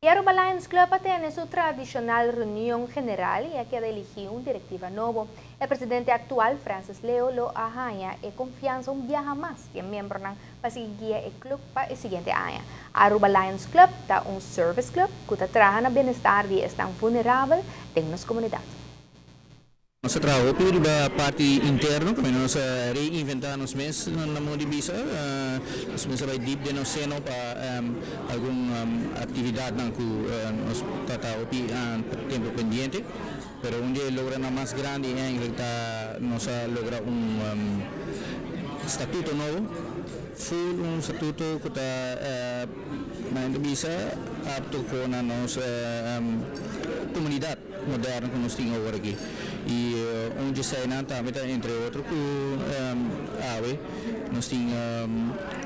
E Aruba Lions Club a tene su tradicional reunion general y a keda eligi un directiva nobo. E presidente actual, Francis Leo, lo a haya e confianza un biaha mas di miembronan pa sigui guia e club pa e siguiente aña. Aruba Lions Club ta un service club cu ta traha na bienestar di esnan vulnerabel den nos comunidad. Nos a traha hopi riba parti interno, kaminda nos a reinventá nos mes na modo di bisa. Nos mester bai dip den nos seno pa algun aktividatnan ku nos ta ta hopi tempu pendiente. Pero un di e logranan mas grandi eigenlijk ta nos a logra un statuto nobo, full un statuto ku ta manera di bisa apto ku na nos komunidat moderno ku nos tin awor aki. I un dje eseinan tambe ta entre otro ku awe nos tin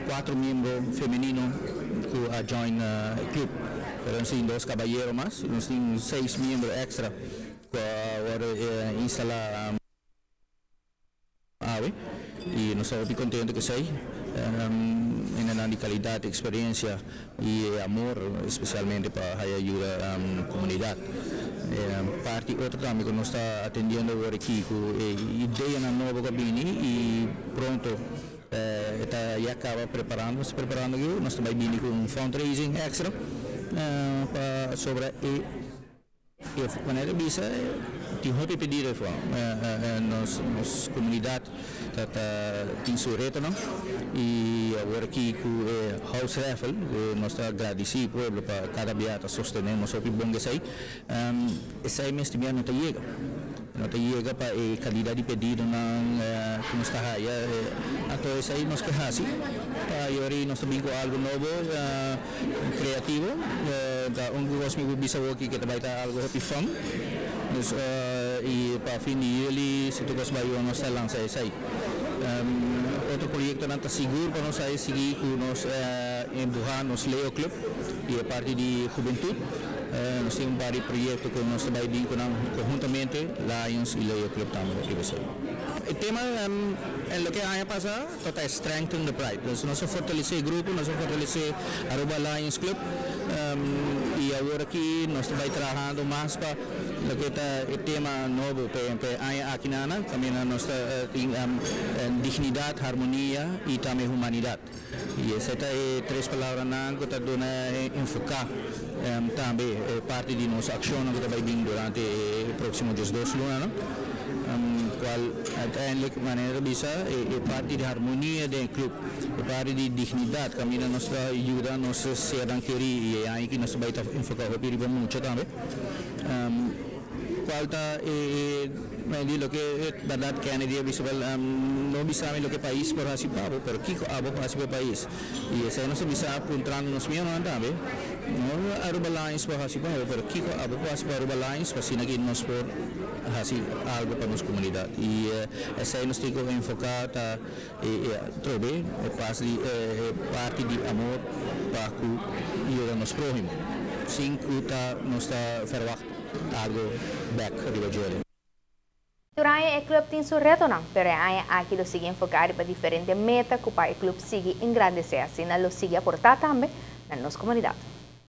kuater miembro femenino ku a join e club. Pero nos tin dos kabayero mas, nos tin seis miembro extra ku a wòrdu instalá awe i nos ta hopi kontento ku esei. Hendenan di kalidat, eksperensia i e amor espesialmente pa haya yuda komunidat. Parti otro tambe ku nos ta atendiendo awor aki ku e ideanan nobo ku a bini i pronto e ta ya kaba preparando, nos ta preparando aki, nos ta bai bini ku un fundraising extra pa sobra e. E manera di bisa tin hopi pedido afó. Nos nos comunidad ta ta tin su retonan y awor aki cu e house raffle cu nos ta gradici pueblo pa cada bia ta sostene nos hopi bon esey, esey mes tin bia no ta yega. No ta yega pa e cantidad di pedidonan cu nos ta haya. Anto esey nos ke haci pa yori nos ta bin cu algo nobo. Creativo, ta un cos mi por bisa awoki ke ta bai ta algo hopi fun. Dus y pa fin di juli si tur cos bai bon nos ta lansa esai. Otro proyectonan ta sigur pa nos a sigui cu nos empuha nos Leo Club y e parti di hubentud. Nos tin un par di proyecto cu nos ta bai bin cu nan conhuntamente, Lions y Leo Club tambe riba esai. E tema en loke aña pasa. Ta ta strengthen the pride. Dus nos a fortalece e grupo, nos a fortalece Aruba Lions Club y awor aki nos ta bay trahando mas pa loke ta e tema nobo pa e aña aki nana, caminda nos ta tin dignidad, harmonia y tambe humanidad. Y esey ta e tres palabranan cu ta duna enfoca tambe e parti di nos accionnan cu ta bay bin durante e proximo 12 lunanan. Cual uiteindelijk manera ta bisa e parti di harmonia den e club, e parti di dignidad caminda nos ta yuda nos sernan keri y e aña aki nos ta bay ta enfoca hopi riba mucha tambe. Cual ta e di loke berdad Kennedy a bisa wel no bisa mi loke pais por haci pa bo pero kico abo por haci pa e pais y esey nos ta bisa puntrando nos miembronan tambe no Aruba Lions por haci pa bo pero kico abo por haci pa Aruba Lions pa asina ki nos por haci algo pa nos comunidad y esey nos tin cu enfoca ta trobe e pas di e parti di amor pa cu yuda nos prohimo sin cu ta nos ta verwacht algo bek riba djele. Tur aña e club tin su retonan, pero e aña aki lo sigui enfoca riba diferente meta cu pa e club sigui engrandece, asina lo sigui aporta tambe na nos comunidad.